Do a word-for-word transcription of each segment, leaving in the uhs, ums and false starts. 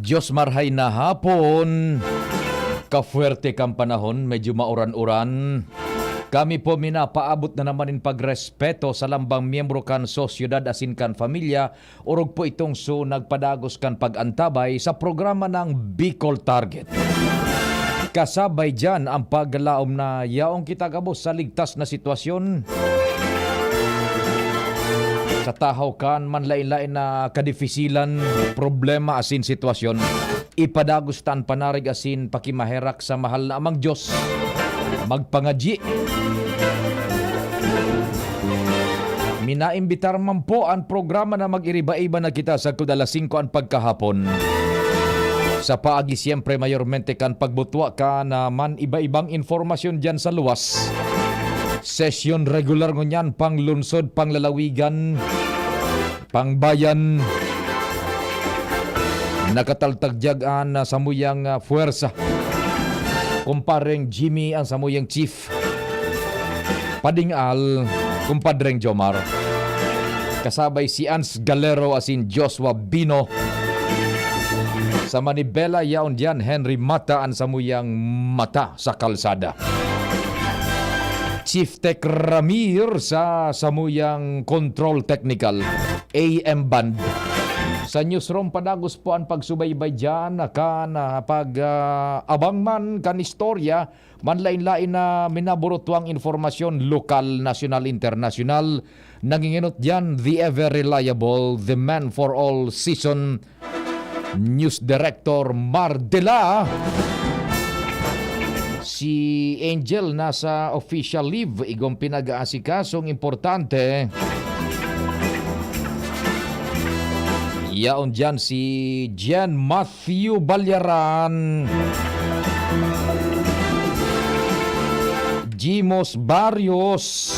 Diyos marhay na hapon. Kafuerte kan panahon, medyo mauran-uran. Kami po minapaabot na naman nin pagrespeto sa lambang miyembro kan sosyedad asin kan pamilya, orog po itong su nagpadagos kan pag-antabay sa programa ng Bicol Target. Kasabay diyan ang paglaom na yaon kita gabos sa ligtas na sitwasyon. Sa tahaw kan manlain-lain na kadifisilan, problema asin sitwasyon, ipadagos ta an panarig asin pakimaherak sa mahal na Amang Diyos. Magpangadyi. Minaimbitar man po an programa na mag-iriba-iba na kita sagkod alas singko an pagkahapon. Sa paagi siyempre mayormente kan pagbutwa kan, ah, man iba-ibang impormasyon diyan sa luwas. Sesyon regular ngunyan, panglungsod, panglalawigan, pangbayan. Nakataltag diyan an, ah, samuyang, ah, puwersa. Kumpareng Jimmy an samuyang chief. Pading-al, Kumpadreng Jomar. Kasabay si Ans Galero asin Joshua Bino. Sa Manibela, yaon diyan, Henry Mata an samuyang mata sa kalsada. Chief Tech Ramir sa samuyang control technical, A M band. Sa newsroom, padagos po an pagsubaybay diyan kan, ah, pag, ah, abang man kan istorya, manlain-lain na minaburutwang impormasyon, lokal, nasyonal, internasyonal. Nangingenot diyan, the ever reliable, the man for all season, News Director Mar Dela. Si Angel nasa official leave, igong pinag-aasikasong importante. Yaon diyan si Jen Matthew Balyaran. Jimos Barrios.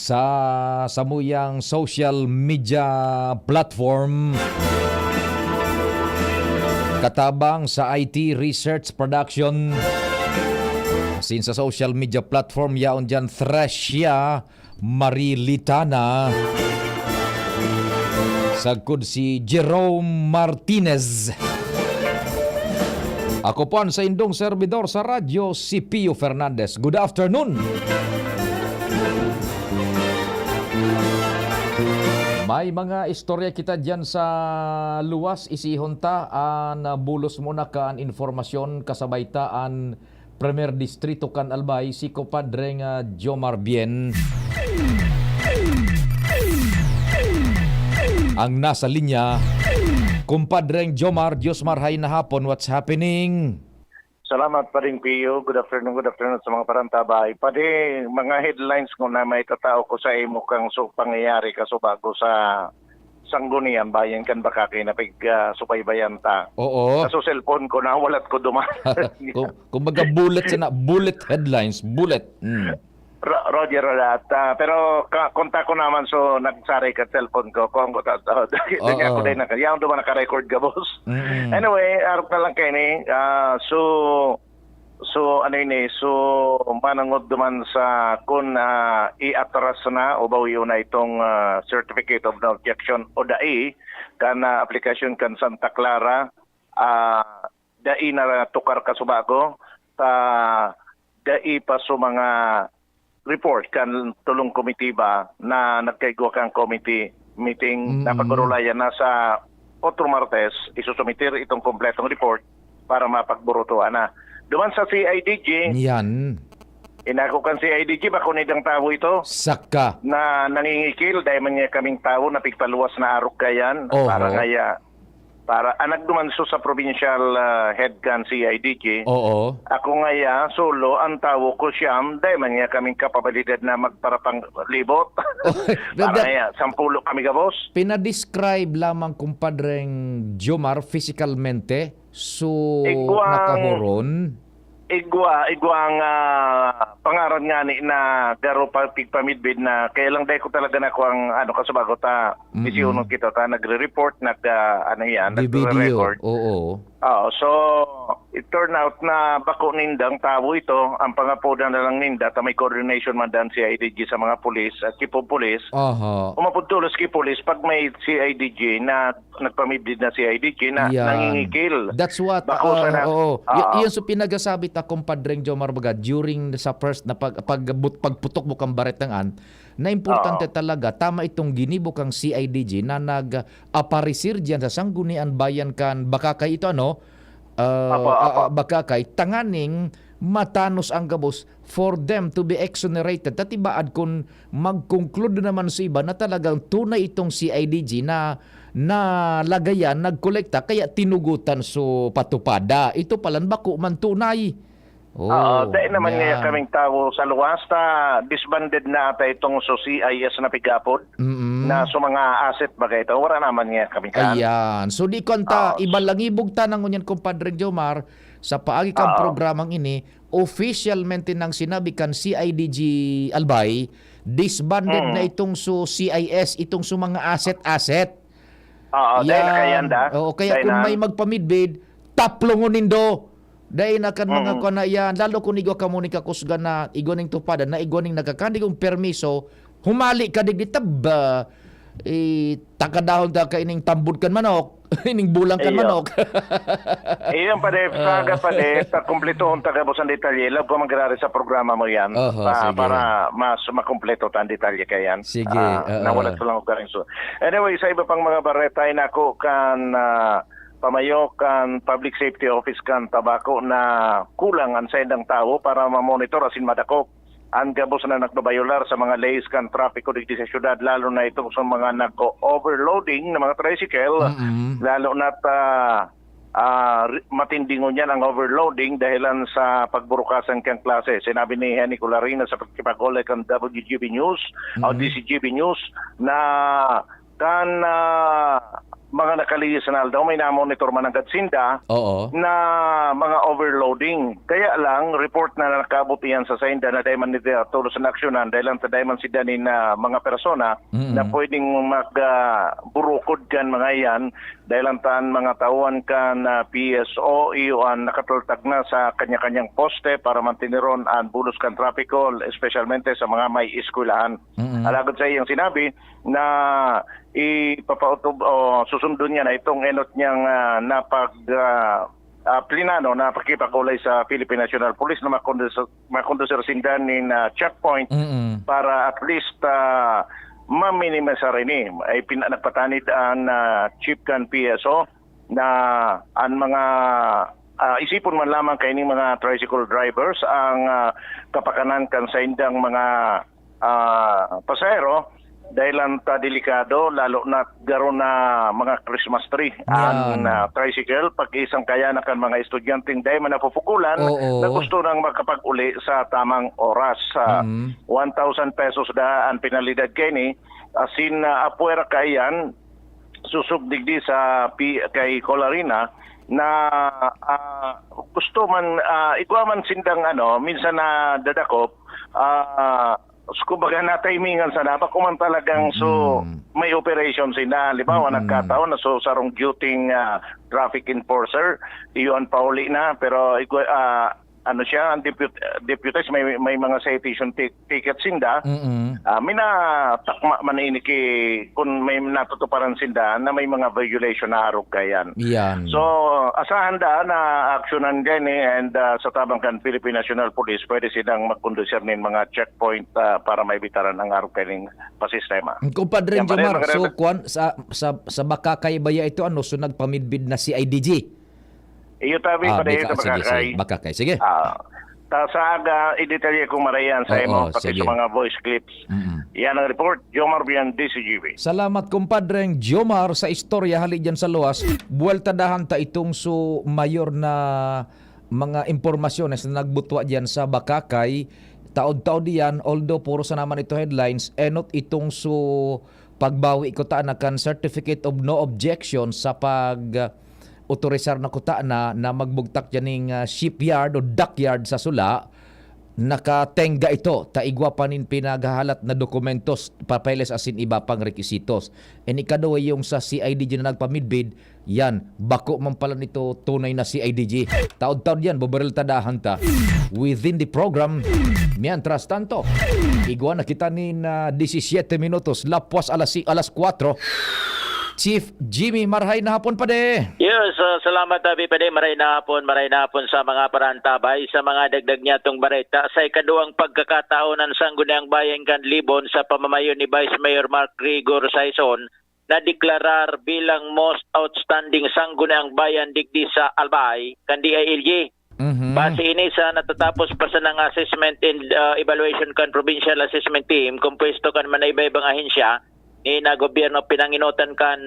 Sa samuyang social media platform, katabang sa I T Research Production. Asin sa social media platform, yaon diyan Thresia Marilitana. Sagkod si Jerome Martinez. Ako po an saindong serbidor sa radyo, si Pio Fernandez. Good afternoon. May mga istorya kita diyan sa luwas, isihon ta an bulos muna kan impormasyon, kasabay ta an Primer Distrito kan Albay, si Compadreng, ah, Jomar Bien. Ang nasa linya, Compadreng Jomar, Diyos marhay na hapon, what's happening? Salamat, Paring Pio. Good afternoon, good afternoon sa mga parantabay. Padi, mga headlines ko na may tatao ko sa imo kang su-, pangyayari kasubago sa Sanggunian, bayan kan Bakaki na pig, ah, subaybayan ta. Oo. Sa su cellphone ko, nawalat ko duman. Kung, kumbaga, bullet sana, bullet headlines, bullet. Mm. Ro-, Roger Rodat, ah, pero ka-, konta ko naman, so nagsaray ka cellphone ko, kung ko ta-, ta-, dahil Oo. Ako din, naka-, yan, duman naka-record ka, boss. Mm-mm. Anyway, arog na lang kayo ni, ah, so, so, ano yun eh, so, manangod duman sa, kung, ah, iatras na o bawion na itong, ah, Certificate of No Objection o dai, kan, ah, aplikasyon kan Santa Clara, ah, dai na tukar kasubago, ta dai pa so mga report kan tulong komitiba na nagkaigwa kan committee meeting na Mm. pagurulayan na sa otro Martes, isusumiter itong kompletong report para mapagburutuhan na. Duman sa C I D G, Yan. inako kan C I D G, bako nidang tawo ito Saka. na nangingikil, dahil man niya kaming tawo na pigpaluwas na arog kayan, Oho. para ngaya, para, ah, nagduman so sa provincial, ah, head kan C I D G. Oo. Ako ngaya, solo, ang tawo ko siyam, dahil man niya kaming kapabalidad na magparapanglibot. Para Nada- ngaya, sampulo kami gabos. Pinadescribe lamang, Kumpadreng Jomar, physicalmente, so Igwang nakahuron? Igwa, igwa ang, ah, pangaran ngani na garo pa pigpamidbid na, kaya lang dai ko talaga na kuwang, ano, kasubago ta, Mm-mm. disiunon kita ta, nagre-report, nag, ah, ano yan, Di video. nagre-record. Oo. Oo, so, it turn out na bako nindang tawo ito, ang pangapodan na lang ninda, ta may coordination man dan C I D G sa mga pulis at chief of police. Aha. Umapod tolos ki pulis pag may C I D G na nagpamidbid na C I D G na Yan. nangingikil. That's what, Bako ah, sana. oo. Y- Oo. yun sa pinagasabi ta, Compadreng Jomar, baga, during sa first na pag, pag, but- pagputok mo kang baretang an, na importante Oo. talaga, tama itong ginibo kang C I D G na nag-aparisir diyan sa Sanggunian Bayan kan Bakakay ito, ano? Ah, Apo, ah, apo. ah, Bakakay, tanganing matanos ang gabos for them to be exonerated. Tatibaad kung mag-conclude naman sa iba na talagang tunay itong C I D G na nalagayan, nagkolekta, kaya tinugutan so patupada. Ito palan bako man tunay. Oo, Oh, dai naman niya yan. kaming tawo sa luwas ta disbanded na ata itong so C I S na pigapod Mm. na so mga asset bagay ito. Wala naman niya kami kan. Ayan. So, di kon ta, Ah, iba lang ibugta na ngunyan, Compadre Jomar, sa paagi kan Oo. programang ini, officialmente nang sinabi kan C I D G Albay, disbanded Mm. na itong so C I S, itong so mga asset-asset. Oo, dai na Yan. kayanda. Oo, kaya Dai kung na. may magpamidbid, taplongon nindo. Dai na kan mga Mm. kuwan na yan. Lalo kung igwa kamo ni kakusgan na igwa ning tupadan, na igwa ning nagkakandigong permiso, humali ka digdi, tab, ah, eh, takadahon ta ka ining tambod kan manok, ining bulang kan Iyo. manok. Iyon pa, Dave. Sa Ah. aga pa, Dave, ta kumpletohon ta gabos ang detalye. Love ko mangyari sa programa mo yan. Oho, Pa, sige. para mas makumpleto ta ang detalye kayan. Sige, Ah, oo. nawala ko lang og karingso. Anyway, sa iba pang mga bareta, inako kan, ah, pamayo kan Public Safety Office kan Tabaco na kulang ang saindang tawo para mamonitor asin madakop ang gabos na nagbabayolar sa mga lays kan trapiko digdi sa syudad, lalo na itong sa mga nag-o-overloading na mga tricycle, Mm-mm. lalo na ta, ah, ri-, matindi ngunyan ang overloading dahilan sa pagburukasan kan klase. Sinabi ni Henny Colarina sa pakikipag-olay kan W G B News o Mm-mm. D C G B News na kan, ah, mga nakalihis na aldaw, may namonitor man nanggad sinda Oo. na mga overloading. Kaya lang, report na nakaabot iyan sa sainda na dai man nila tolos na aksyonan, dahil lang ta dai man sinda nin, ah, mga persona Mm. na pwedeng mag, ah, burukod kan mga iyan, dahil lang taan mga tauhan kan, ah, P S O, iyo an nakataltag na sa kanya-kanyang poste para mantiniron an bulos kan trapiko, espesyalmente sa mga may eskwelahan. Mm. Alagad sa iyang sinabi na ipapautub-, o susundon niya na itong enot niyang, ah, napag, ah, ah, plinano na pakipag-olay sa Philippine National Police na makondus-, makondusir sinda nin, ah, checkpoint Mm. para at least, ah, ma-minimize ini. Ay pina-, nagpatanid ang, ah, chief kan P S O na ang mga, ah, isipon man lamang kaining mga tricycle drivers ang, ah, kapakanan kan saindang mga, ah, pasahero, dahil lang ta delikado, lalo na garo na mga Christmas tree ang, Yan. ah, tricycle, pag isang kaya na kan mga estudyanteng dai man napupukulan Oo. na gusto nang makapag-uli sa tamang oras. Ah, Mm. one thousand pesos da ang penalidad kaini, asin, ah, apwera kaiyan, susog digdi sa P-, kay Colarina na, ah, gusto man, ah, igwa man sindang ano, minsan nadadakop, ah, kumbaga natimingan sana, bako man talagang so Mm. may operation sila. Halimbawa, Mm. nagkataon na so sarong duty, ah, traffic enforcer, iyon pauli na, pero igwa, ah, ano siya, ang deput-, deputies, may, may mga citation ti-, ticket sinda. Mm. Ah, minatakma man ini ki, kun may natutuparan sinda na may mga violation na arog kayan. Yan. So, asahan da na aksyonan din eh, and, ah, sa tabang kan Philippine National Police, pwede silang magkondusir nin mga checkpoint, ah, para maibitaran ang arog kaning pasistema. Kumpadre Yan, Jomar, Padre, so, Padre. kwan, sa, sa, sa Bakakay baya ito, ano, so nagpamidbid na C I D G? Iyo tabi, Ah, Padre, bika-, ito sige, sige. Bakakay. Bakakay, sige. Ah, ta sa aga, idetalye kong marayan sa Oo, imo, pati sige. sa mga voice clips. Mm-mm. Yan ang report, Jomar Bian, D C G B. Salamat, Compadreng Jomar, sa istorya hali dyan sa luwas. Buwelta dahan ta itong so mayor na mga impormasyones na nagbutwa dyan sa Bakakay. Taod-taod diyan, although puro sa naman ito headlines, enot itong so pagbawi ko ta na kan certificate of no objection sa pag, ah, otorisar na kuta na, na magbugtak dyan ning, ah, shipyard o dockyard sa Sula. Nakatengga ito ta igwa pa nin pinaghahalat na dokumentos, papeles asin iba pang rekisitos. And ikaduwa, yung sa C I D G na nagpamidbid, yan, bako man pala nito tunay na C I D G. Taod-taod yan, bobaril ta dahan ta within the program. Mientras tanto, igwa na kita nin, ah, disisyete minutos, lapwas alas si-, alas kwatro. Chief Jimmy, marhay na hapon, pade. Yes, ah, salamat, Abi Pade. Maray na hapon, maray na hapon sa mga parantabay. Sa mga dagdag niya tong bareta, sa ikaduwang pagkakataon, ang Sangguniang Bayan kan Libon sa pamamayo ni Vice Mayor Mark Rigor Saison na deklarar bilang most outstanding Sangguniang Bayan digdi sa Albay kan D I L G. Mhm. Base ini sa natatapos pa sanang assessment and, ah, evaluation kan Provincial Assessment Team, kompuesto kan manaiba-ibang ahensya ni na gobyerno pinanginotan kan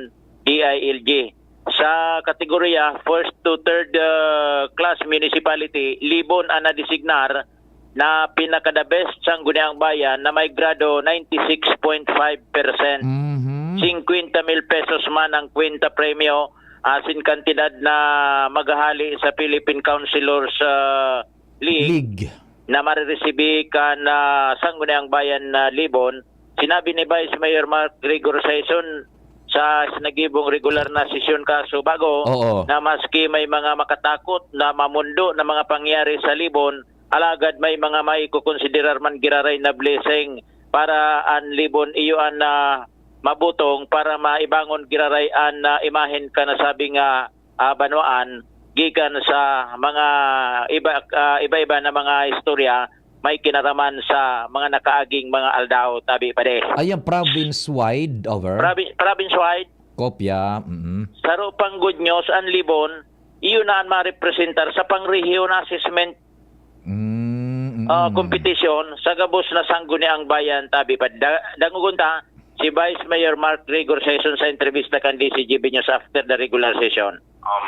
D I L G. Sa kategorya first to third, ah, class municipality, Libon ang nadesignar na pinaka-the best Sangguniang Bayan na may grado ninety six point five percent. Mhm. Singkwenta mil pesos man ang kwenta premyo, asin kantidad na maghahali sa Philippine Councilors, ah, League League. na mariresibi kan, ah, Sangguniang Bayan na Libon. Sinabi ni Vice Mayor Mark Rigor Saison sa sinagibong regular na sesyon kaso bago Oo. na maski may mga makatakot na mamundo na mga pangyari sa Libon, alagad may mga maikukonsiderar man giraray na blessing para an Libon, iyo an, ah, mabutong para maibangon giraray an, ah, imahen kan nasabing, ah, ah, banwaan gikan sa mga iba, ah, iba-iba na mga istorya may kinaraman sa mga nakaaging mga aldaw, tabi pa di. Ayan, province-wide, over? Provi-, province-wide. Kopya, mm. Saro pang good news, ang Libon, iyo na ang marepresentar sa pang-region assessment, Mm, mm. ah, competition sa gabos na Sangguniang Bayan, tabi pa. Da-, dangogon ta, si Vice Mayor Mark Rigor Saison sa entrevista kan D C G B News after the regular session. Um,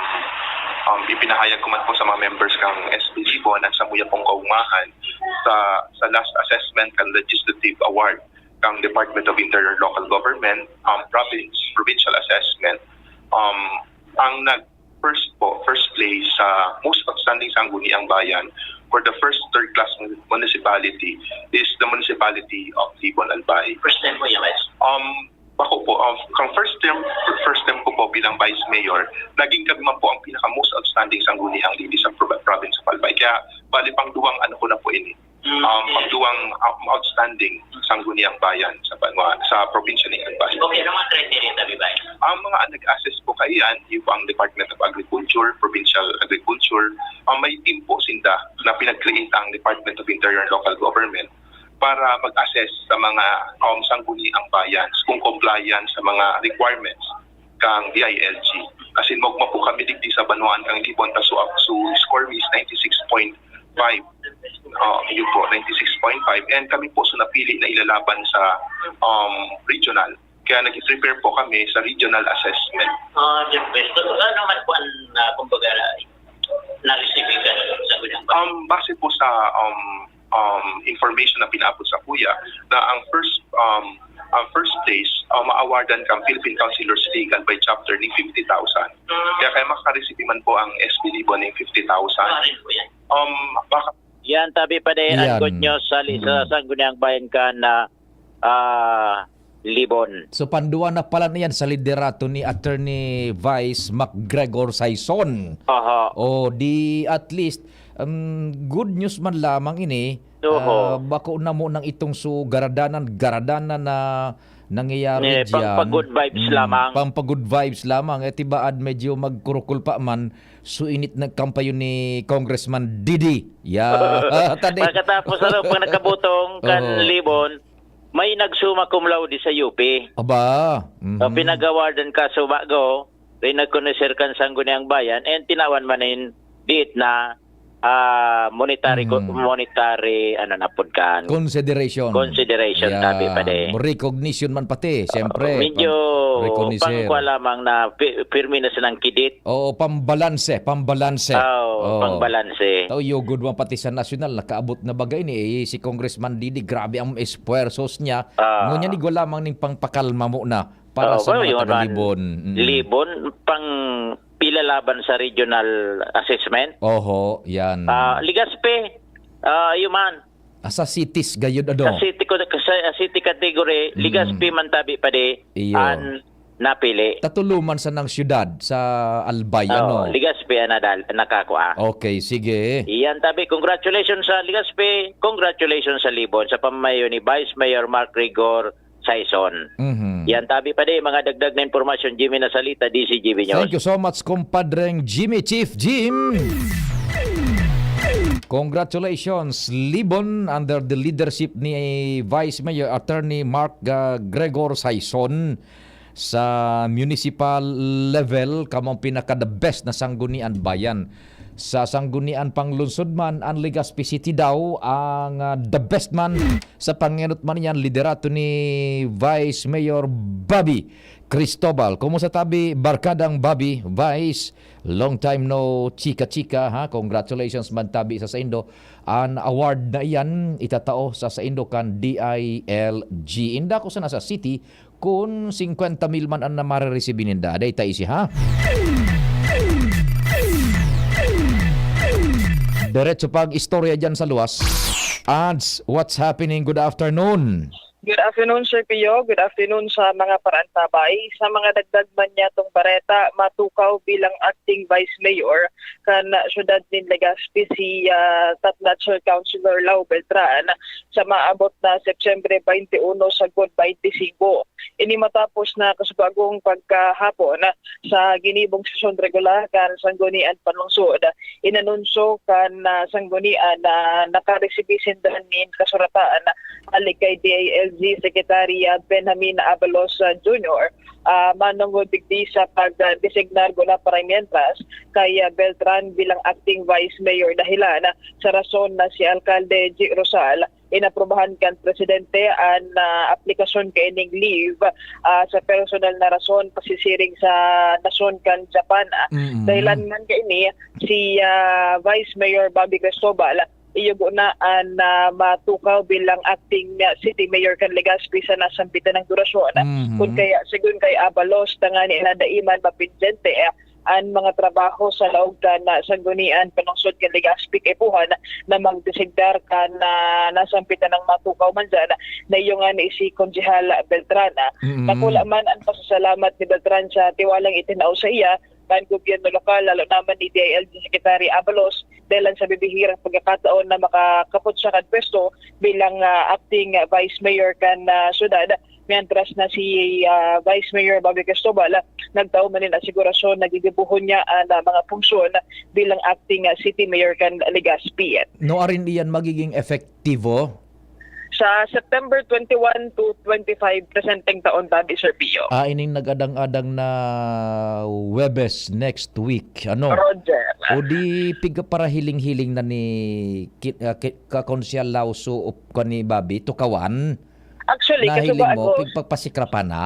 um, ipinahayag ko man po sa mga members kang S B G po na sa muya pong kaugmahan sa, sa last assessment kan Legislative Award kang Department of Interior and Local Government, um, province, provincial assessment, um, ang nag first po, first place sa most outstanding Sangguniang Bayan for the first third class mun-, municipality is the municipality of Libon, Albay. First time po yan, Vice? Um, bako po, um, kang first term, first term ko po bilang Vice Mayor, naging kami man po ang pinaka most outstanding Sangguniang didi sa pro-, province of Albay. Kaya, bali, pang duwang ano ko na po ini. Mm. Um, pang duwang, um, outstanding Sangguniang Bayan sa banwa, sa probinsya ni Albay. Okay, ano mga criteria, tabi ba? Ang mga nag-assess po kaiyan, yung po ang Department of Agriculture, Provincial Agriculture, um, may team po sinda na pinag-create ang Department of Interior and Local Government para mag-assess sa mga, um, Sangguniang Bayan kung compliant sa mga requirements kang D I L G. As in, maugma po kami digdi sa banwaan kang Libon, ta so, so score mi is ninety-six point five. Oh, yun po, ninety-six point five. And kami po so napili na ilalaban sa, um, regional. Kaya nag-prepare po kami sa regional assessment. Ah, the best. So, ano naman po ang, ah, kumbaga, na-receive ka sa Sangguniang Bayan? Um, base po sa, um, um, information na pinaabot sa kuya, na ang first, um, ang first place, um, ma-awardan kang Philippine Councilors League Albay Chapter ni fifty thousand. Mm. Kaya, kaya makareceive man po ang S B Libon ng fifty thousand. Ano rin po yan? Um, baka Yan, tabi pa din ang Yan. good news sa li-, sa Mm. Sangguniang Bayan kan, ah, ah, Libon. So, panduwa na pala na yan sa liderato ni Attorney Vice McGregor Saison. Aha. O, di at least, um, good news man lamang ini. Oho. Ah, bako na mo nang itong so garadanan, garadanan na nangyayari Eh, diyan. Pampa-good vibes Mm, lamang. Pampa-good vibes lamang. Eh, tibaad medyo magkurukul pa man, so init nagkampayo ni Congressman Didi. Ya, tadi. Pagkatapos, ano, pag nakabutong kan Oo. Libon, may nag-summa cum laude sa U P. Aba. So, Mhm. pinag-awardan ka, so, bago, rin nagkonoser kan Sangguniang Bayan, and tinawan man in diit na, ah, monetary co-, Mm. monetary, ano na pud kan? Consideration. Consideration, Yan. tabi pa di. Recognition man pati, siyempre. Medyo Pang-, recognition. pangkwa lamang na pi-, pirmi na silang kidit. Oo, pambalanse, pambalanse. Oo, Oo. pambalanse. Tao, yugod man pati sa nasyonal, nakaabot na bagay ni, eh, si Congressman Didi, grabe ang esfuerzos niya. Ah. Ngunyan, igwa lamang ning pangpakalma mo na para Oo, sa pero mga yun taga man, Libon. Mm. Libon, pang pilalaban sa regional assessment. Oho, yan. Ah, Legazpi, ah, yun man. Ah, sa cities gayud, ano? Sa city ko, sa, sa city category, Mm. Legazpi man tabi pa di Iyo. an napili. Tatulo man sanang syudad sa Albay, Oo, ano? Legazpi an nadal-, nakakua. Okay, sige. Iyan tabi, congratulations sa Legazpi, congratulations sa Libon, sa pamayo ni Vice Mayor Mark Rigor Saison. Mhm. Yan tabi pa di, mga dagdag na impormasyon, Jimmy Nasalita, D C G B News. Thank you so much, kumpadreng Jimmy, Chief Jim. Congratulations, Libon, under the leadership ni Vice Mayor Attorney Mark, ah, Gregor Saison. Sa municipal level, kamo ang pinaka the best na sanggunian bayan. Sa sanggunian panglungsod man, ang Legazpi City daw ang, ah, the best man. Sa pangenot man niyan, liderato ni Vice Mayor Bobby Cristobal. Kumusta tabi, barkadang Bobby, Vice? Long time no chika-chika, ha? Congratulations man tabi sa saindo. An award na iyan itatao sa saindo kan D I L G. Inda ko sana sa city, kun singkwenta mil man an na marereceive ninda. Dai ta isi, ha? Diretso pag istorya dyan sa luwas. Ads, what's happening? Good afternoon. Good afternoon, Sir Pio. Good afternoon sa mga paraantabay. Sa mga dagdag man niyatong bareta, matukaw bilang acting vice mayor kan siyudad nin Legazpi si, ah, Top Notcher Councilor Lau Beltran sa maabot na Setyembre twenty-one sagkod twenty-five. Ini matapos na kasubagong pagkahapon sa ginibong sesyon regular kan Sanggunian Panlungsod. Inanunsyo kan, ah, Sanggunian na nakaresibi sinda nin kasuratan hali kay D I L G Secretary, ah, Benjamin Abalos, ah, Junior, ah, manongod digdi sa pag-designar guna para mientras kay, ah, Beltran bilang acting vice mayor dahilan sa rason na si Alkalde G. Rosal inaprubahan kan presidente an, ah, aplikasyon kaining leave, ah, sa personal na rason pasisiring sa nasyon kan Japan, ah. Mm. Dahilan man kaini, si, ah, Vice Mayor Bobby Cristobal, iyo guna an, ah, matukaw bilang acting, ah, city mayor kan Legazpi sa nasambitan na durasyon. Mhm. Kun kaya, segun kay Abalos, tangani na dai man mapindyente, ah, an mga trabaho sa laog kan, ah, Sanggunian Panlungsod kan Legazpi kaipuhan na magdesignar kan, ah, nasambitan na matukaw man diyan, na iyo ngani si Konsehal Beltran. Mm. Dakula man an pasasalamat ni Beltran sa tiwalang itinao sa iya kan gobyerno lokal, lalo na man ni D I L G Secretary Abalos, dahilan sa bibihirang pagkakataon na makakapot siya kan pwesto bilang, ah, acting vice mayor kan, ah, syudad, mientras na si, ah, Vice Mayor Bobby Cristobal, ah, nagtao man nin asigurasyon na gigibohon niya an, ah, mga punksyon bilang acting, ah, city mayor kan Legazpi. No, arin iyan magiging epektibo? Sa September twenty-one to twenty-five, presenteng taon, tabi, Sir Pio. Ah, ining nag-adang-adang na Huwebes next week, ano? Roger. O di, pig-, para hiling-hiling na ni ki-, ah, ki-, ka Konsehal Lau suop ka ni Bobby, tukawan? Actually, Nahiling kasubago mo, pigpagpasikrapan na?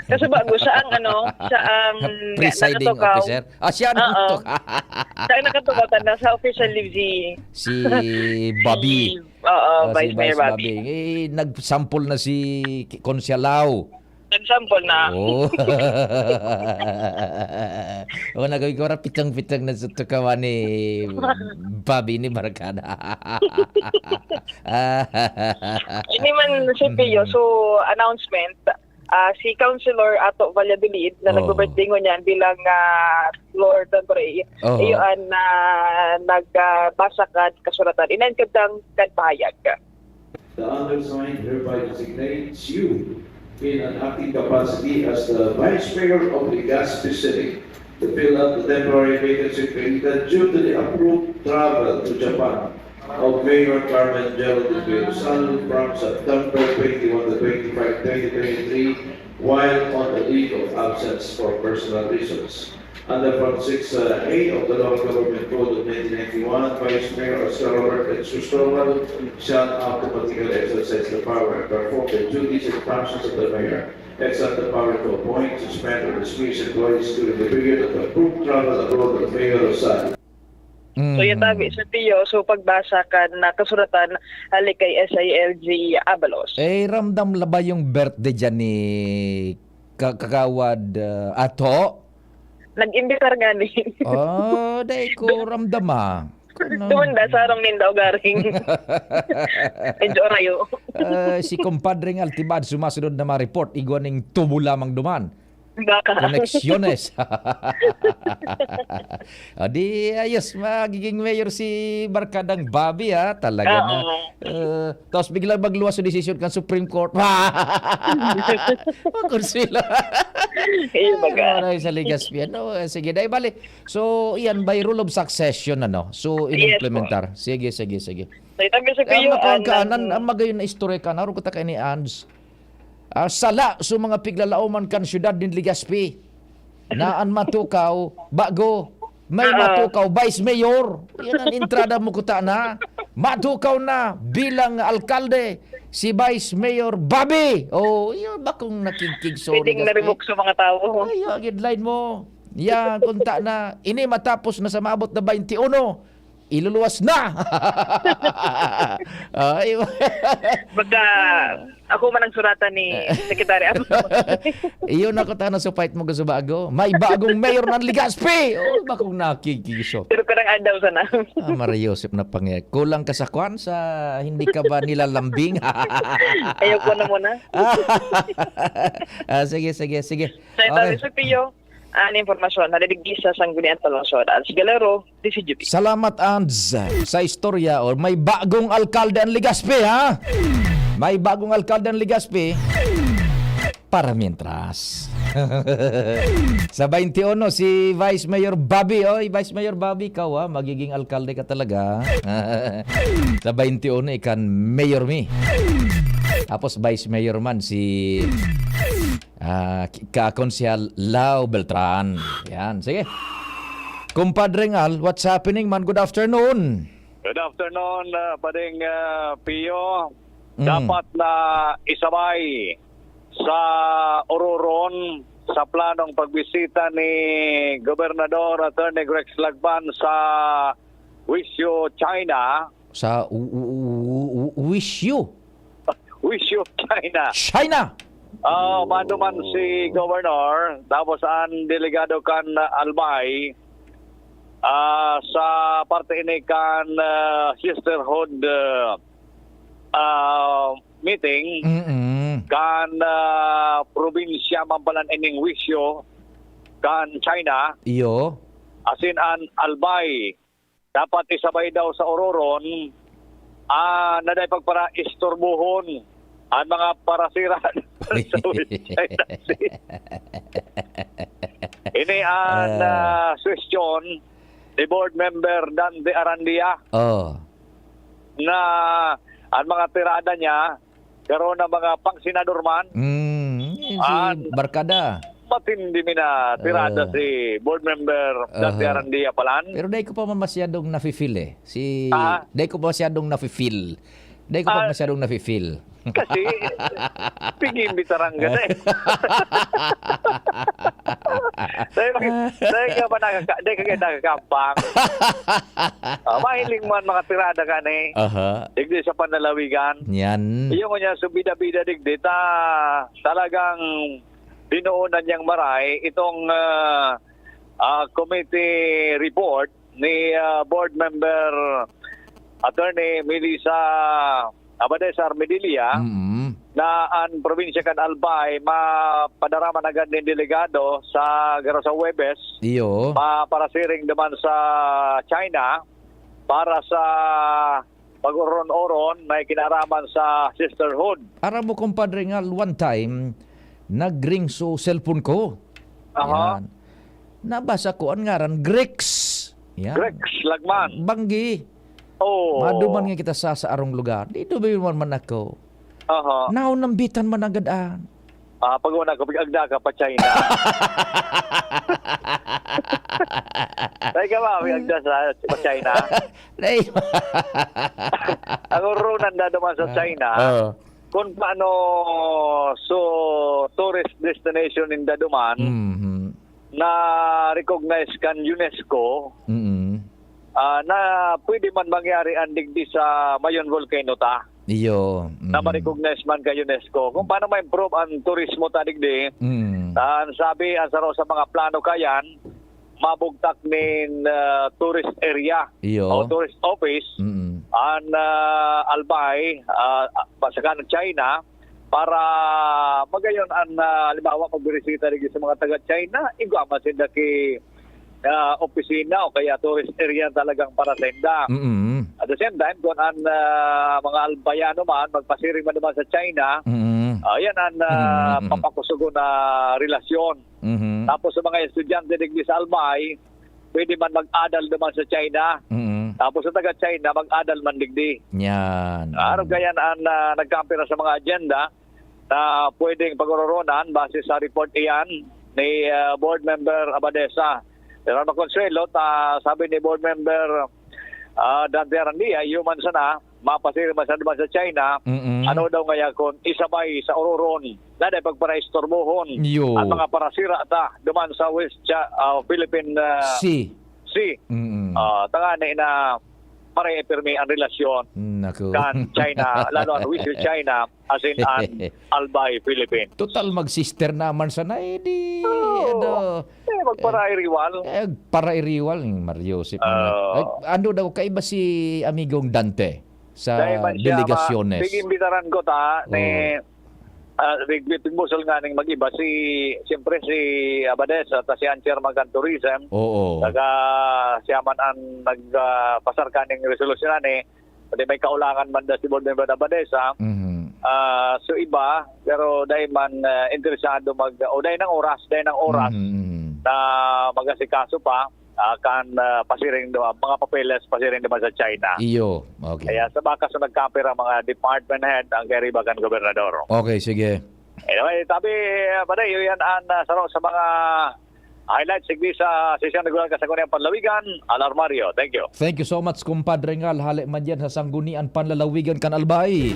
Kasubago, siya ang ano, siya ang Presiding nakatukaw. Officer? Ah, siya ang Oo. nakatukaw. Siya ang nakatukaw, tanda sa official leave si Si Bobby. Si, oo, Ah, si Vice Mayor Vice Bobby. Bobby. Eh, nagsampol na si Ki-, Konsehal Lau. Nagsampol na. Oo. Oh, nagawin ko ra pitong-pitong na sa tukawan ni Bobby ni Barkada. Ini man, Sir Pio, Mhm. so, announcement, ah, si Councilor Ato Valladolid na Oo. nagbe-birthday ngunyan bilang, ah, floor temporary. Oo. Iyo an, ah, nag, ah, basa kan kasuratan. Inayon kan, kan pahayag. The undersigned hereby designates you in an acting capacity as the Vice Mayor of Legazpi City to fill up the temporary vacancy created due to the abrupt travel to Japan of Mayor Carmen Geraldine Villasal from September twenty-one to twenty-five, twenty twenty-three, while on a leave of absence for personal reasons. Under Part six A of the Local Government Code of nineteen ninety-one, Vice Mayor Oscar Robert X. Cristobal shall automatically exercise the power and perform the duties and functions of the mayor, except the power to appoint, suspend, or dismiss employees during the period of the approved travel abroad of Mayor Rosal. So, yan Mm. tabi, Sir Pio. So, pagbasa kan, ah, kasuratan, hali kay S I L G Abalos. Eh, ramdam la ba yung birthday dyan ni ka-, Kagawad, ah, Ato? Nag-imbitar nga ni. Oh, dai ko ramdam, ah. Tumanda sa harong ninda o garing. Medyo orayo. Ah, si Compadre Ngal, tibad, sumasunod na ma-report, igwa ning tubo lamang duman. Baka. Conexiones. Ah, di ayos, magiging mayor si Barkadang Bobby, ha? Talaga na. Oo. Ah, tapos biglang magluwas sa desisyon kan Supreme Court. Makonsila. Ayun, baga. Ay, maray sa Legazpi. Ano, eh, sige, dai bali. So, iyan, by rule of succession, ano? So, Yes, inimplementar. Sige, sige, sige. So, ito ang gusto ko Ang yun, makuha ang ka, nan-, ang magayon na istorya ka, naroon ko ta kay ni Ans. Ah, sala, so mga piglalaoman kan syudad nin Legazpi. Na an matukaw, bago, may Oo. matukaw, vice mayor. Yan ang entrada mo kuta na. Matukaw na bilang alkalde, si Vice Mayor Bobby. Oh, yun ba kung nakikig, sorry, Pwedeng Gaspi? na-revoke sa mga tao. Ay, ang headline mo. Yan, kunta na. Ini matapos na sa maabot na twenty-one. Iluluwas na. Ay, Baka ako man ang suratan ni Secretary Amos. Iyon ako, tana, sa fight mo gusto bago. May bagong mayor ng Legazpi. Oh, bakong nakikiso. Pero karang adaw sana. Ah, Maria Joseph na pangyay. Kulang ka sa kwan, sa hindi ka ba nilalambing? Ayaw ko na muna. Ah, sige, sige, sige. Sa ito, Okay. Sir Pio, ang impormasyon na naligis sa Sangguniang Talungsod, Ans Galero, D C G P. Salamat, Ans. Sa istorya, or may bagong alkalde ang Legazpi, ha? May bagong alkalde ang Legazpi. Para mientras. Sa twenty-one, si Vice Mayor Bobby. Oy, Vice Mayor Bobby, ikaw, ha? Magiging alkalde ka talaga. Sa twenty-one, ikan mayor mi. Tapos vice mayor man si, ah, ki-, kakonsehal Lau Beltran. Yan, sige. Kumpadre Ngal, what's happening, man? Good afternoon. Good afternoon, ah, Pading, ah, Pio. Mm. Dapat na isabay sa Ororon sa planong pagbisita ni Gobernador Attorney Rex Lagman sa Wushu, China. Sa u-, u-, u-, u-, Wushu? Wushu, China. China! Ah, maduman si Governor, tapos ang delegado kan Albay, ah, sa parte ini kan, ah, Sisterhood, ah, ah, meeting, Mm-mm. kan, ah, probinsya man palan ining Wushu, kan China. Iyo. Asin an Albay, dapat isabay daw sa Ororon, ah, na dai pagparaistorbohon an mga parasira sa West China Sea. Ini an, Ah. ah, suhestyon ni Board Member Dante Arandia Oh. na an mga tirada niya, garo na mga pangsenador man. Mm, yun si An Barkada. matindi mi na tirada Ah. si Board Member Dante Aha. Arandia palan. Pero dai ko pa man masyadong nafe-feel eh. Si, Ah. dai ko pa masyadong nafe-feel. Dai ko pa Ah. masyadong nafe-feel. Kasi, pig-iimbitaran ka na eh. Dai ka, dai ka ba nakaka-, dai ka kaya nakakabang? Ah, mahiling man mga tirada ka ni. Aha. Digdi sa panlalawigan. Yan. Iyo ngunyan, so bida-bida digdi, ta-, talagang dinoonan niyang maray itong, ah, ah, committee report ni, ah, Board Member Attorney Melissa Abadesa Armedilla Mm. na an probinsya kan Albay mapadara man agad nin delegado sa garo sa Huwebes Iyo. pa-, parasiring duman sa China para sa pag-oron-oron na ikinaraman sa sisterhood. Aram mo, kumpadre, nga one time, nag-ring so cellphone ko. Aha. Yan. Nabasa ko an ngaran, Grex. Yan. Grex Lagman. Banggi. Oo. Maduman nga kita sa, sa arong lugar. Di dumiman man ako. Aha. Naon nambitan man agad an. Ah, pag una ko, pag-agda ka pa China. Tayo ka ba, pag-agda sa, pa China? Nay. Ang urunan na duman sa Ah, China, oo. kung paano so tourist destination in Daduman, Mhm. na-recognize kan UNESCO, Mm. ah, na pwede man mangyari an digdi sa Mayon Volcano ta. Iyo, Na mm. ma-recognize man kan UNESCO. Kung paano ma-improve ang turismo ta digdi, Mm. an sabi, ang saro sa mga plano kayan, mabugtak nin, ah, tourist area Iyo. o tourist office Mm. an, ah, Albay, ah, saka ng China para magayon an, ah, halimbawa, pagbirisita digdi sa mga taga-China, igwa man sinda ki, ah, opisina o kaya tourist area talagang para sa inda. Mm. At the same time, kung an, ah, mga Albayano man, magpasiring man naman sa China, Mm. ah, yan an, ah, Mm, mm, mm. papakusugon na relasyon. Mhm. Tapos sa mga estudyante digdi sa Albay, pwede man mag-adal naman sa China. Mm. Tapos sa taga-China, mag-adal man digdi. Yan. Araw kaya na, na nagkampira sa mga agenda na pwedeng pag-ororonan base sa report iyan ni, ah, Board Member Abadesa. Pero ang makonsuelo, ta, sabi ni Board Member, ah, Dante Arandia, iyo man sana, mapasiri man sana duman sa China, Mm-mm. ano daw ngaya kun isabay sa ororon, na dai pagparaistorbohon Yo. ang mga parasira ta duman sa West Cha-, ah, Philippine, ah, Si. Sea. Mm-mm. Ah, tangani na maray pirmi ang relasyon Naku. kan China, lalo ang West China, as in an Albay, Philippines. Total mag-sister naman sana, eh, di, Oo. ano, Eh, magparairiwal. eh, parairiwal, Mario Joseph naman. Oo. Ay, ano daw, kaiba si Amigong Dante sa Dahil man siya, delegasyones? ma-, big imbitaran ko ta, ni, Oo. ah, big, big, big busol nga ning mag-iba, si, siyempre si Abades at si Ancher Magan Tourism. Oo. Saka siya man ang nag, ah, pasar kaning resolusyon na ni, pwede may kaulangan man da si Board Member Abades, ha? Mhm. Ah, so iba, pero dahil man, ah, interesado mag, o dahil ng oras, dahil ng oras Mhm, mhm. na mag-asikaso pa, ah, kan, ah, pasiring do-, mga papeles pasiring naman sa China. Iyo, okay. Kaya sa bakas na nagkapir ang mga department head, ang kariba kan gobernador. Okay, sige. Anyway, tabi, ah, Paday, yun yan ang, ah, saro sa mga highlights sigdi sa sesyon regular kan Sangguniang Panlawigan, Alarmario. Thank you. Thank you so much, Kumpadre Ngal. Hale man yan sa Sangguniang Panlalawigan kan Albay.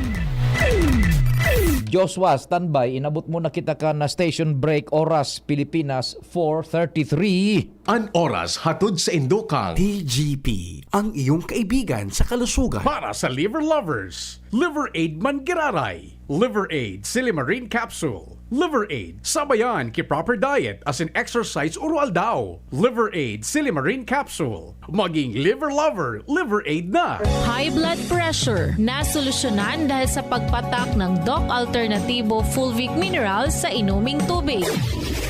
Joshua, standby. Inabot mo na kita kan station break. Oras, Pilipinas, four thirty-three. An oras hatod sa Indokang. T G P, ang iyong kaibigan sa kalusugan. Para sa liver lovers, Liver Aid man giraray. Liver Aid Silimarin Capsule. Liver Aid, sabayan ki proper diet asin exercise oro-aldaw. Liver Aid Silimarin Capsule. Maging liver lover, Liver Aid na. High blood pressure, nasolusyonan dahil sa pagpatak ng Doc Alternativo Fulvic Mineral sa inuming tubig.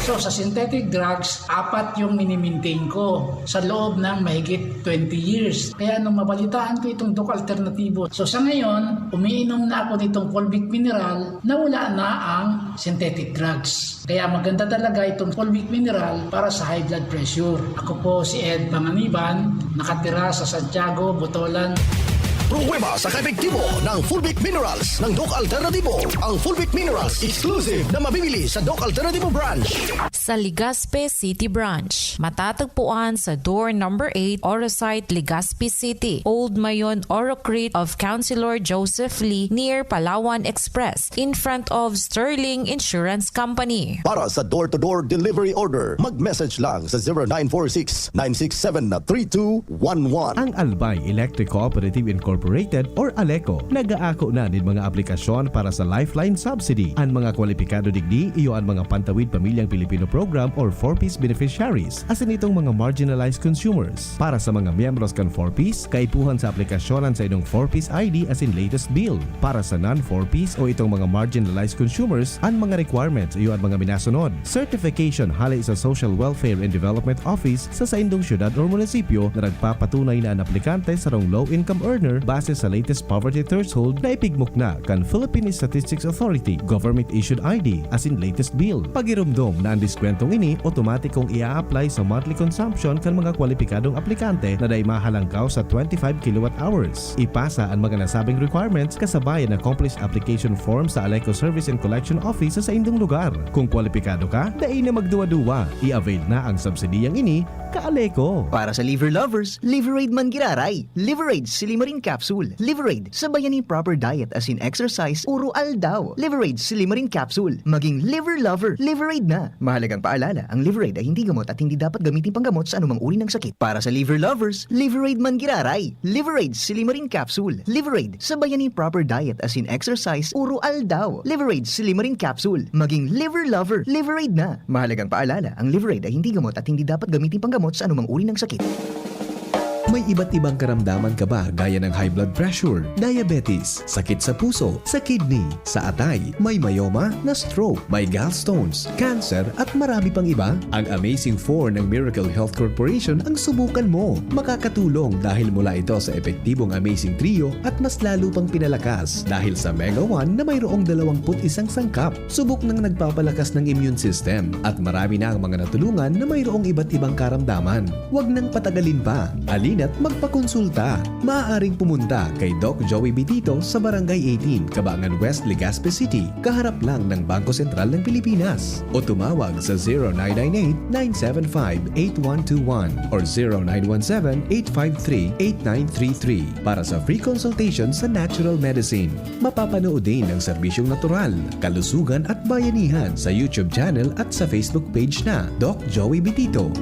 So, sa synthetic drugs, apat yung minimaintain ko sa loob ng mahigit twenty years. Kaya nung mabalitaan ko itong Doc Alternativo, so sa ngayon, umiinom na ako nitong Fulvic Mineral na wala na ang synthetic drugs. Kaya maganda talaga itong Fulvic Mineral para sa high blood pressure. Ako po si Ed Panganiban, nakatira sa Santiago, Botolan. Pruweba sa kaepektibo ng Fulvic Minerals ng Doc Alternativo. Ang Fulvic Minerals, exclusive na mabibili sa Doc Alternativo Branch. Sa Legazpi City Branch. Matatagpuan sa door number eight, Oro Site, Legazpi City, Old Mayon, Oro Creek of Councilor Joseph Lee, near Palawan Express, in front of Sterling Insurance Company. Para sa door-to-door delivery order, mag-message lang sa zero nine four six, nine six seven, three two one one. Ang Albay Electric Cooperative Incorporated or ALECO nag-aako na nin mga aplikasyon para sa Lifeline Subsidy. An mga kwalipikado digdi iyo an mga Pantawid Pamilyang Pilipino Program or four Ps beneficiaries, asin itong mga marginalized consumers. Para sa mga miyembros kan four Ps, kaipuhan sa aplikasyon an saindong four Ps I D asin latest bill. Para sa non-four Ps o itong mga marginalized consumers, an mga requirements iyo an mga minasunod. Certification hale sa Social Welfare and Development Office sa saindong syudad o munisipyo na nagpapatunay na an aplikante sarong low-income earner base sa latest poverty threshold na ipigmukna kan Philippine Statistics Authority, government-issued I D, asin latest bill. Pagiromdom na an diskwentong ini otomatikong i-a-apply sa monthly consumption kan mga kwalipikadong aplikante na dai mahalangkaw sa twenty-five kilowatt hours. Ipasa an mga nasabing requirements kasabay an accomplished application form sa ALECO Service and Collection Office sa saindong lugar. Kung kwalipikado ka, dai na magduwa-duwa. I-avail na ang subsidiyang ini ka-ALECO. Para sa liver lovers, Liver Aid man giraray. Liver Aid Silimarin Capsule. Liver Aid, sabayan nin proper diet asin exercise oro-aldaw. Liver Aid Silimarin Capsule. Maging liver lover, Liver Aid na. Mahalagang paalala, ang Liver Aid ay hindi gamot at hindi dapat gamitin panggamot sa anumang uri ng sakit. Para sa liver lovers, Liver Aid man giraray. Liver Aid Silimarin Capsule. Liver Aid, sabayan nin proper diet asin exercise oro-aldaw. Liver Aid Silimarin Capsule. Maging liver lover, Liver Aid na. Mahalagang paalala, ang Liver Aid ay hindi gamot at hindi dapat gamitin panggamot sa anumang uri ng sakit. May iba't ibang karamdaman ka ba, gaya ng high blood pressure, diabetes, sakit sa puso, sa kidney, sa atay, may myoma, na-stroke, may gallstones, cancer, at marami pang iba? Ang Amazing Four ng Miracle Health Corporation ang subukan mo. Makakatulong dahil mula ito sa epektibong Amazing Trio at mas lalo pang pinalakas dahil sa Mega One na mayroong dalawampu't isang sangkap. Subok nang nagpapalakas ng immune system at marami na ang mga natulungan na mayroong iba't ibang karamdaman. Huwag nang patagalin pa. Halina't magpakonsulta. Maaaring pumunta kay Doc Joey Bitito sa Barangay eighteen, Cabangan West, Legazpi City, kaharap lang ng Bangko Sentral ng Pilipinas. O tumawag sa zero nine nine eight, nine seven five, eight one two one or zero nine one seven, eight five three, eight nine three three para sa free consultation sa natural medicine. Mapapanood din ang serbisyong natural, kalusugan at bayanihan sa YouTube channel at sa Facebook page na Doc Joey Bitito.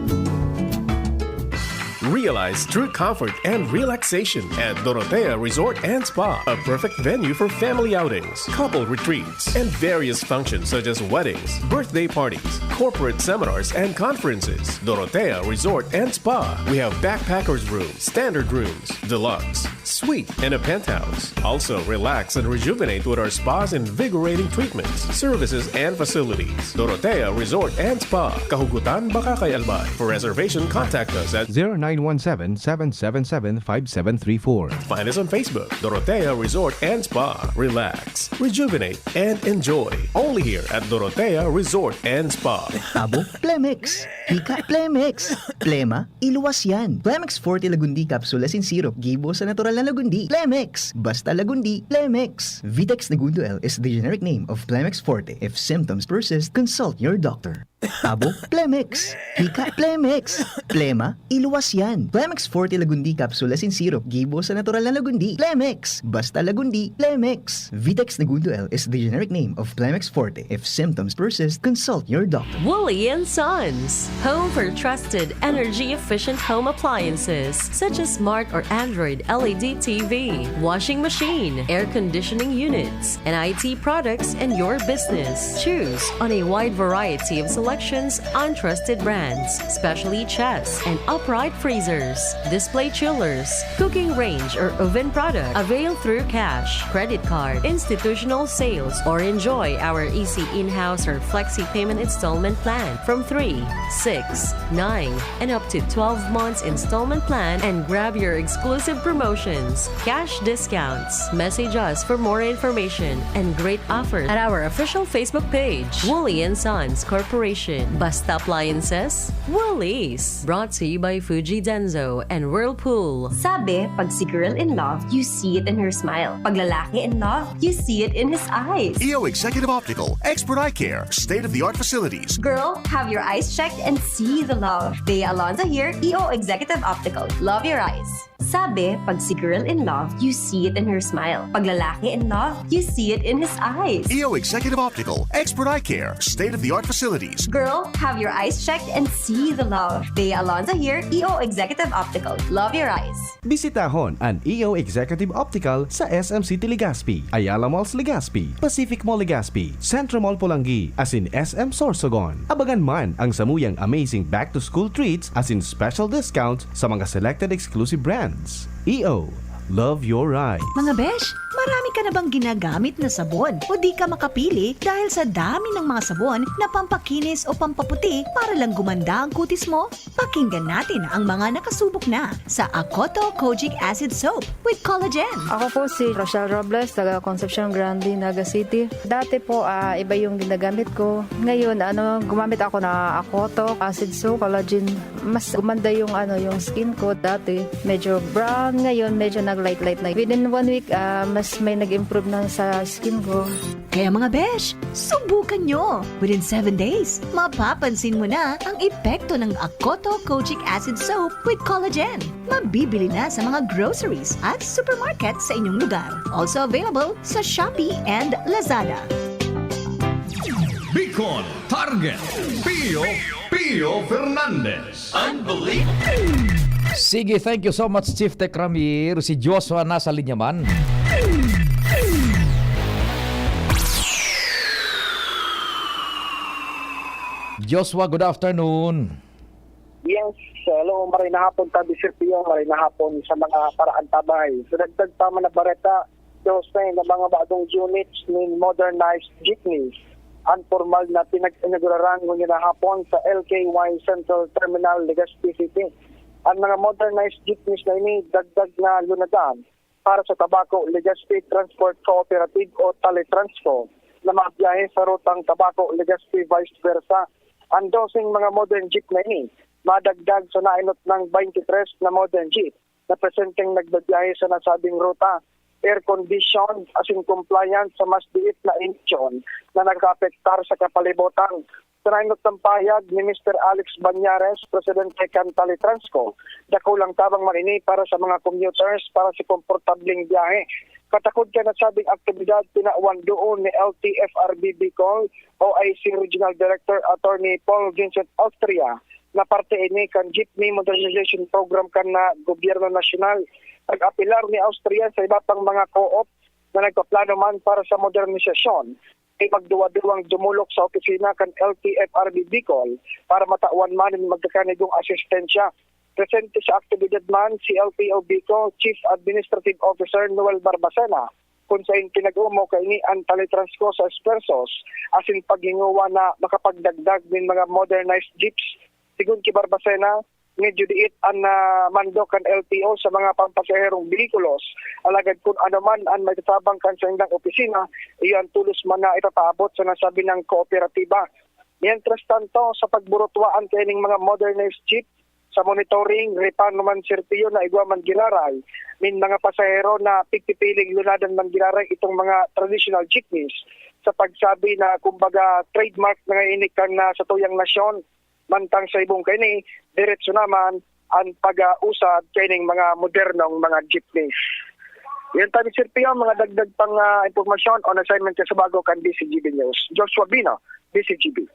Realize true comfort and relaxation at Dorotea Resort and Spa, a perfect venue for family outings, couple retreats, and various functions such as weddings, birthday parties, corporate seminars, and conferences. Dorotea Resort and Spa. We have backpackers room, standard rooms, deluxe, suite, and a penthouse. Also, relax and rejuvenate with our spa's invigorating treatments, services, and facilities. Dorotea Resort and Spa, Kahugutan, Bacacay, Albay. For reservation, contact us at zero nine one seven, seven seven seven, five seven three four. Find us on Facebook, Dorotea Resort and Spa. Relax, rejuvenate, and enjoy. Only here at Dorotea Resort and Spa. Tabo, Plemex. Hika, Plemex. Plema, iluwas yan. Plemex Forte Lagundi Capsule as in syrup. Gibo sa natural na lagundi. Plemex. Basta lagundi, Plemex. Vitex Negundo L is the generic name of Plemex Forte. If symptoms persist, consult your doctor. Tabo, Plemex. Hika, Plemex. Plema, iluwas yan. Plemex Forte Lagundi Capsule as in syrup. Gibo sa natural na lagundi. Plemex. Basta lagundi, Plemex. Vitex Negundo L is the generic name of Plemex Forte. If symptoms persist, consult your doctor. Woolly and Sons, home for trusted, energy-efficient home appliances such as smart or Android L E D T V, washing machine, air conditioning units, and I T products in your business. Choose on a wide variety of selections on trusted brands, specially chests and upright freezers, display chillers, cooking range or oven product. Avail through cash, credit card, institutional sales, or enjoy our easy in-house or flexi payment installment plan from three, six, nine, and up to twelve months installment plan and grab your exclusive promotions, cash discounts. Message us for more information and great offers at our official Facebook page, Woolly and Sons Corporation. Basta Appliances, Woolies. Brought to you by Fuji Denso and Whirlpool. Sabi, pag si girl in love, you see it in her smile. Pag lalaki in love, you see it in his eyes. E O Executive Optical, expert eye care, state-of-the-art facilities. Girl, have your eyes checked and see the love. Bea Alonzo here, E O Executive Optical. Love your eyes. Sabi, pag si girl in love, you see it in her smile. Pag lalaki in love, you see it in his eyes. E O Executive Optical, expert eye care, state-of-the-art facilities. Girl, have your eyes checked and see the love. Bea Alonzo here, E O Executive Optical. Love your eyes. Bisitahon an E O Executive Optical sa S M City Legazpi, Ayala Malls Legazpi, Pacific Mall Legazpi, Centro Mall Polangui, asin S M Sorsogon. Abangan man ang samuyang amazing back-to-school treats asin special discount sa mga selected exclusive brands. E O, love your eyes. Mga besh, marami ka na bang ginagamit na sabon o di ka makapili dahil sa dami ng mga sabon na pampakinis o pampaputi para lang gumanda ang kutis mo? Pakinggan natin ang mga nakasubok na sa Akoto Kojic Acid Soap with Collagen. Ako po si Rochelle Robles, taga Concepcion Grande, Naga City. Dati po, ah, iba yung ginagamit ko. Ngayon, ano, gumamit ako na Akoto Acid Soap, Collagen. Mas gumanda yung, ano, yung skin ko. Dati, medyo brown. Ngayon, medyo nag-light-light na. Within one week, ah, mas may nag-improve na sa skin ko. Kaya mga besh, subukan nyo! Within seven days, mapapansin mo na ang epekto ng Akoto Kojic Acid Soap with Collagen. Mabibili na sa mga groceries at supermarket sa inyong lugar. Also available sa Shopee and Lazada. Bicol Target, Pio, Pio Fernandez. Unbelievable. Sige, thank you so much, Chief Tech Ramir. Si Joshua nasa linya man. Joshua, good afternoon. Yes, hello, maray na hapon tabi, Sir Pio, maray na hapon sa mga paraantabay. Sa dagdag pa man na bareta, Jose, na mga bagong units nin modernized jeepneys ang formal na pinag-inauguraran ngunyan na hapon sa L K Y Central Terminal, Legazpi City. Ang mga modernized jeepneys na ini dagdag na lunadan para sa Tabaco Legazpi Transport Cooperative o Talitransco na mabiyahe sa rutang Tabaco Legazpi vice versa. Ang doseng mga modern jeep na ini madagdag sa nainot ng twenty-three na modern jeep na presenteng nagbabiyahe sa nasabing ruta, air condition, asin compliant sa mas diit na emisyon na nakaapektar sa kapalibutan. Sa nainot ng pahayag ni Mister Alex Banyares, presidente kan Talitransco, dakulang tabang man ini para sa mga commuters para sa komportableng biyahe. Katakod kan nasabing aktibidad, tinawan doon ni L T F R B Bicol O I C Regional Director Attorney Paul Vincent Austria na parte ini kan Jeepney Modernization Program kan na Gobyerno Nasyonal. Nag-apelar ni Austria sa iba pang mga co-op na nagpaplano man para sa modernisasyon. Ay magduwa-duwang dumolok sa opisina kan L T F R B Bicol para matawan man nin magkakanigong asistensya. Presente sa aktibidad man si L T O Bicol Chief Administrative Officer Noel Barbacena, kun sain pinag-omaw kaini an Talitransco sa esfuerzos asin paghingowa na makapagdagdag nin mga modernized jeeps. Sigon ki Barbacena, medyo diit an, ah, mando kan L T O sa mga pampasaherong behikulos. Alagad kun ano man an maitabang kan saindang opisina, iyo an tolos man na ipapaabot sa nasabing kooperatiba. Mientras tanto, sa pagburutwaan kaining mga modernized jeep, sa monitoring, repa naman, Sir Pio, na igwa man giraray nin mga pasahero na pigpipiling lunadan man giraray itong mga traditional jeepneys sa pagsabi na, kumbaga, trademark na nga ini kan, ah, satuyang nasyon. Mantang sa ibong kaini, diretso naman ang pag-usad kaining mga modernong mga jeepneys. Yan tabi, Sir Pio, mga dagdag pang, ah, impormasyon on assignment sa Bago kan D C G B News. Joshua Bino, D C G B.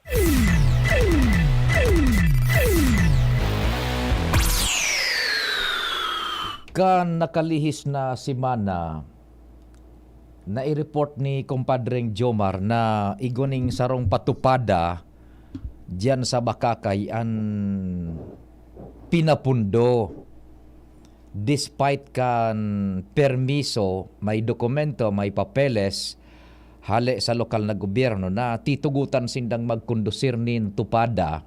Kan nakalihis na semana, nai-report ni Kumpadreng Jomar na igwa ning sarong patupada diyan sa Bacacay an pinapundo. Despite kan permiso, may dokumento, may papeles, hale sa lokal na gobyerno na titugotan sindang magkondusir nin tupada,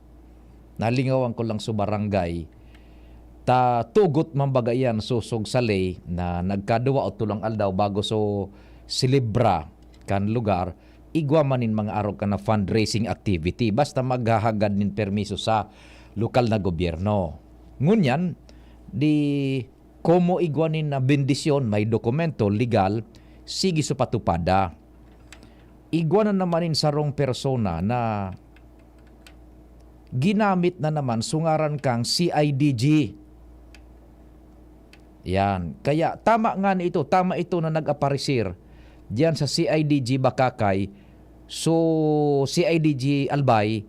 nalingawan ko lang sa barangay, ta tugot man baga iyan sosog sa ley na nagkaduwa o tulang aldaw bago so selebra kan lugar, igwa man nin mga arog kan na fundraising activity, basta maghahagad nin permiso sa lokal na gobyerno. Ngunyan, di komo igwa nin na bendisyon, may dokumento, legal, sige sa patupada. Igwa na naman nin sarong persona na ginamit na naman sungaran kang C I D G. Yan. Kaya tama nga ni ito, tama ito na nag-aparecer diyan sa C I D G Bacacay. So, C I D G Albay,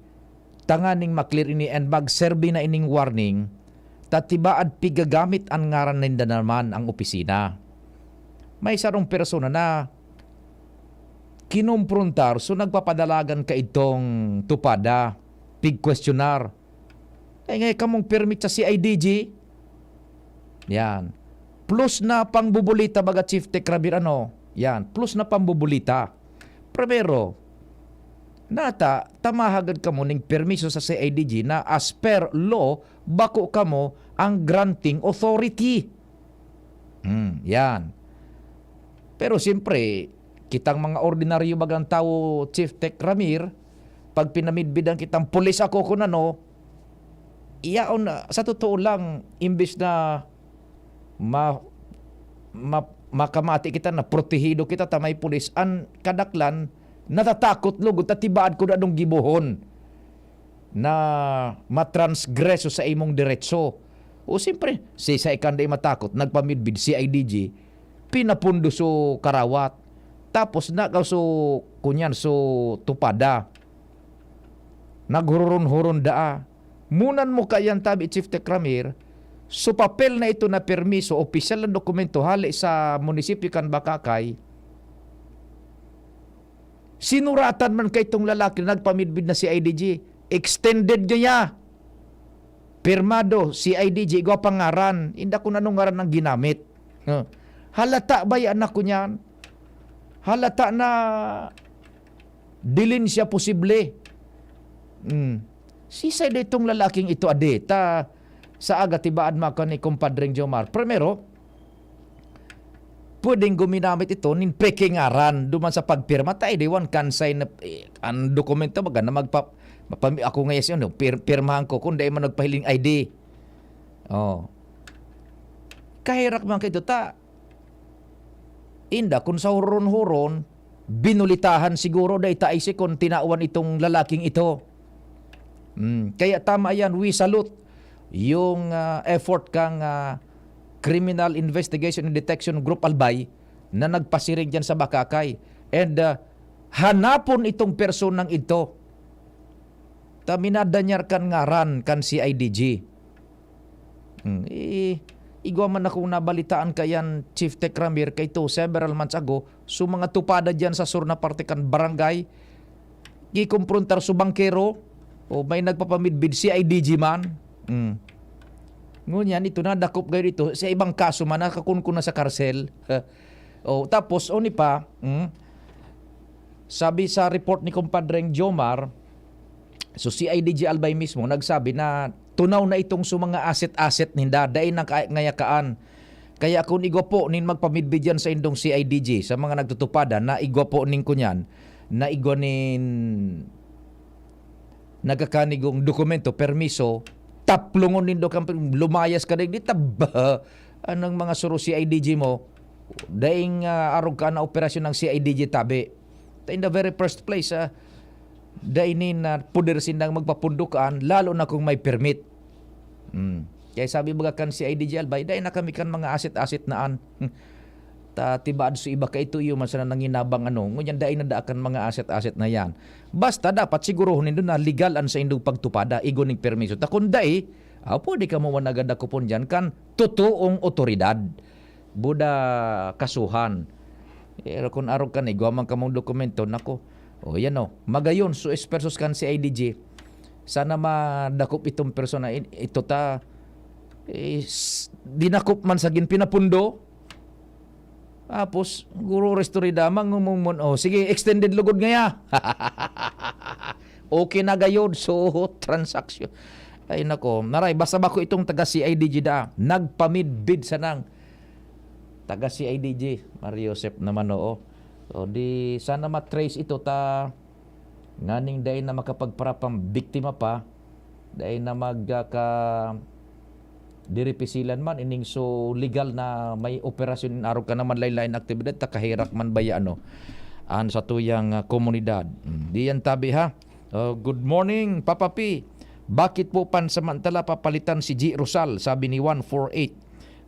tanganing ma-clear ini and magserbi na ining warning, ta tibaad pigagamit an ngaran ninda naman ang opisina. May sarong persona na kinomprontar, so nagpapadalagan ka itong tupada, pigkwestiyonar. Ay, ngay kamong permit sa C I D G? Yan. Plus na pambubulita, baga Chief Tech Ramir, ano? Yan. Plus na pambubulita. Primero, nata, ta mahagad kamo ning permiso sa C I D G na as per law, bako kamo ang granting authority. Hmm, yan. Pero siyempre, kitang mga ordinaryo bagang tawo, Chief Tech Ramir, pag pinamidbidan kitang pulis ako kun ano, iyaon na, sa totoo lang, imbis na ma-, ma-, makamati kita na protehido kita ta may pulis, an kadaklan, natatakot lugod ta tibaad kun anong gibohon na matransgreso sa imong deretso. O, siyempre, si sa ikan di matakot, nagpamidbid C I D G, pinapundo so karawat. Tapos, nagaw so, kunyan, so tupada. Naghururon-huron daa. Munan mo kayan tabi, Chief Tech Ramir, so papel na ito na permiso, opisyal na dokumento, hali sa munisipyo kan Bacacay, sinuratan man kay itong lalaki na nagpamidbid na C I D G, extended niya. Pirmado, C I D G, igwa pa ngaran. Inda kun anong ngaran ang ginamit. Oh. Halata ba yan ako niyan? Halata na dilin siya posible. Hmm. Sisay da itong lalaking ito, adi? Ta, sa aga tibaad mako ni Compadreng Jomar. Primero, pwedeng guminamit ito nin peke ngaran duman sa pagpirma. Ta, edi one can sign na, eh, ang dokumento, baga na magpa-, mapami-, ako ngayon siya, no, pir-, pirmahan ko kung dahil man nagpahiling I D. Oh. Kaherak man kaito, ta, inda, kun sa huron-huron, binulitahan siguro dai ta isi kun tinawan itong lalaking ito. Hmm, kaya tama yan, we salute yung, ah, effort kang, ah, Criminal Investigation and Detection Group, Albay, na nagpasiring dyan sa Bakakay. And, ah, hanapon itong personang ito. Ta minadanyar kan ngaran kan C I D G. Hmm, eh, igwa man akong nabalitaan kayan, Chief Tech Ramir, kaito several months ago, so mga tupada diyan sa sur na parte kan barangay, gikumprontar so bangkero, o may nagpapamidbid, C I D G man. Hmm. Ngunyan, ito na, dakop kayo dito, sa ibang kaso man, nakakunkuna sa karsel. O, tapos, oni pa, hmm, sabi sa report ni Compadreng Jomar, so C I D G Albay mismo, nagsabi na tunaw na itong so mga asset-asset ninda, dai na ka-, ngayakaan. Kaya kun igwa po nin magpamidbid yan sa indong C I D G, sa mga nagtutupada, na igwa po nin kunyan, na igwa nin nagkakanigong dokumento, permiso, taplongon nindo kan lumayas ka digdi, tab-, anong mga suro C I D G mo, daing, ah, arog ka na operasyon ng C I D G tabi. Ta in the very first place, ah, dai nin, ah, poder sindang magpapundokan, lalo na kung may permit. Hmm. Kaya sabi baga kan C I D G Albay, dai na kami kan mga asset-asset na an. Ta tibaad so iba kaito iyo man sana nanginabang ano. Ngunyan dai na daa kan mga asset-asset na yan. Basta dapat sigurohon nindo na legal an saindong pagtupada, igwa ning permiso. Ta kun dai, ah, pwede kamo managad dakopon diyan kan totoong otoridad. Buda kasuhan. Pero kun arog ka na, igwa man kamong dokumento, nako. O, yan o. Magayon, so, espersos kan C I D G. Sana madakop itong persona. I-, ito ta, eh, s-, dinakop man sa ginpinapundo. Tapos, guro restorida, mangumumon. O, sige, extended lugod ngaya. Okay na gayod. So, transaction. Ay, nako. Naray, basta bako itong taga C I D G da. Nagpamidbid sanang taga C I D G, Mario Joseph naman, oo. So, di sana matrace ito ta nganing dai na makapagparapang biktima pa, dai na magka diripisilan man ining so legal na may operasyon in arog ka naman lain-lain aktibidad, ta kaherak man baya ano an sa tuyang, ah, komunidad. Mm, di yan tabi ha. Oh, good morning, Papa P. Bakit po pansamantala papalitan si G Rosal, sabi ni one four eight.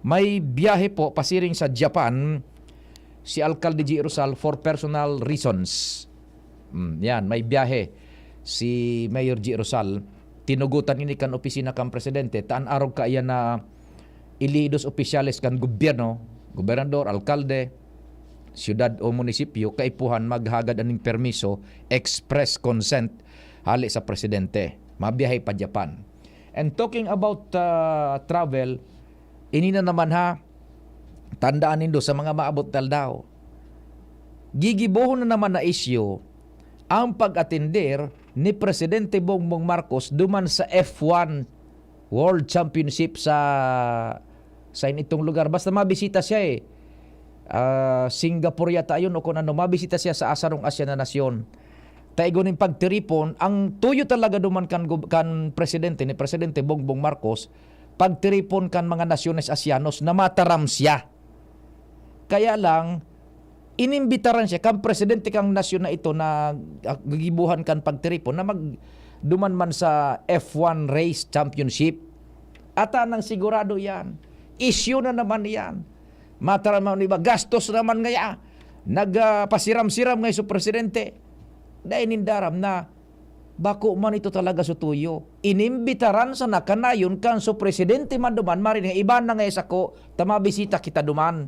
May biyahe po pasiring sa Japan si Alkalde G Rosal for personal reasons. Mm, yan, may biyahe si Mayor G Rosal. Tinugutan ini kan opisina kan presidente. Taan arog kaiyan na ilidos opisyales kan gobyerno, gobernador, alkalde, syudad o munisipyo, kaipuhan maghagad aning permiso, express consent, hali sa presidente. Mabiyahe pa Japan. And talking about, ah, travel, ini na naman ha, tandaan nindo sa mga maabot na aldaw. Gigibohon na naman na isyu ang pag-atender ni Presidente Bongbong Marcos duman sa F one World Championship sa, sa itong lugar. Basta mabisita siya eh. Ah, Singapore yata yun o kung ano, mabisita siya sa asarong Asya na nasyon. Taigo ning pagtiripon, ang tuyo talaga duman kan, gob-, kan presidente, ni Presidente Bongbong Marcos, pagtiripon kan mga nasyones Asyanos na mataram siya. Kaya lang, inimbitaran siya kan presidente kan nasyon na ito na, ah, gigibuhan kan pagtiripon na mag-, duman man sa F one Race Championship. Ata nang sigurado yan. Isyu na naman yan. Mataram man iba, gastos naman ngaya. Nagpasiram-siram ngay so presidente. Dai nindaram na bako man ito talaga so tuyo. Inimbitaran sana kanayon kan so presidente man duman, maray nga iba na nga sako, ta mabisita kita duman.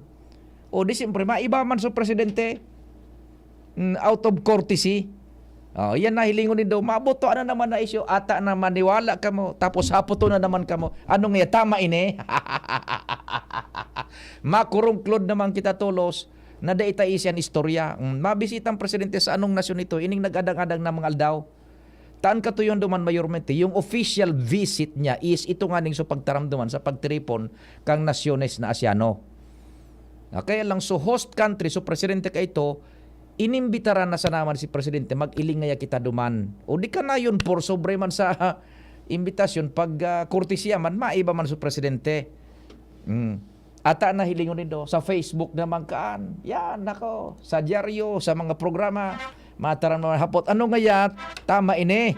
O di siyempre, maiba man so presidente. Mm, out of courtesy. Oh, yan na hilingon nindo. Mabuto, ano naman na isyu? Ata na maniwala kamo, tapos haputo na naman kamo. Ano nga, tama ini? Makurungklod naman kita tolos na dai ta isian istorya. Mm, mabisita ang presidente sa anong nasyon ito? Ining nag-adang-adang na mga aldaw. Taan katuyon duman, mayormente, yung official visit niya is ito nga ning so pagtaramduman sa pagtiripon kang nasyones na Asyano. Ah, kaya lang, so host country, so presidente ka ito, inimbitaran na sana man si presidente, mag-iling ngaya kita duman. O di ka na yun, por sobre man sa imbitasyon, pag ah, kortesiya man, maiba man so presidente. Mm. Ata na hilingon nindo, sa Facebook naman kaan. Yan, nako, sa dyaryo, sa mga programa, mataram naman hapot. Ano ngaya, tama ini?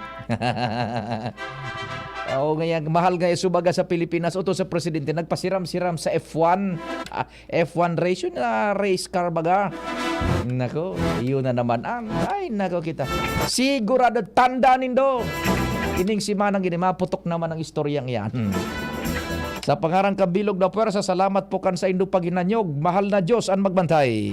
Oo, ngaya, mahal ngaya subaga sa Pilipinas. Oto sa presidente, nagpasiram-siram sa F one. Ah, F one race, yun na race car baga. Nako, yun na naman ang, ay nako kita. Sigurado, tanda nindo. Ining simanang ini, maputok naman ang istoryang yan. Hmm. Sa pangaran kan bilog na puwersa, salamat po kan saindo paghinanyog. Mahal na Diyos an magbantay.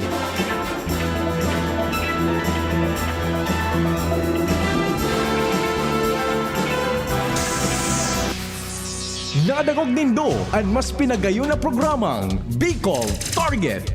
Nadangog nindo an mas pinagayon na programang Bicol Target.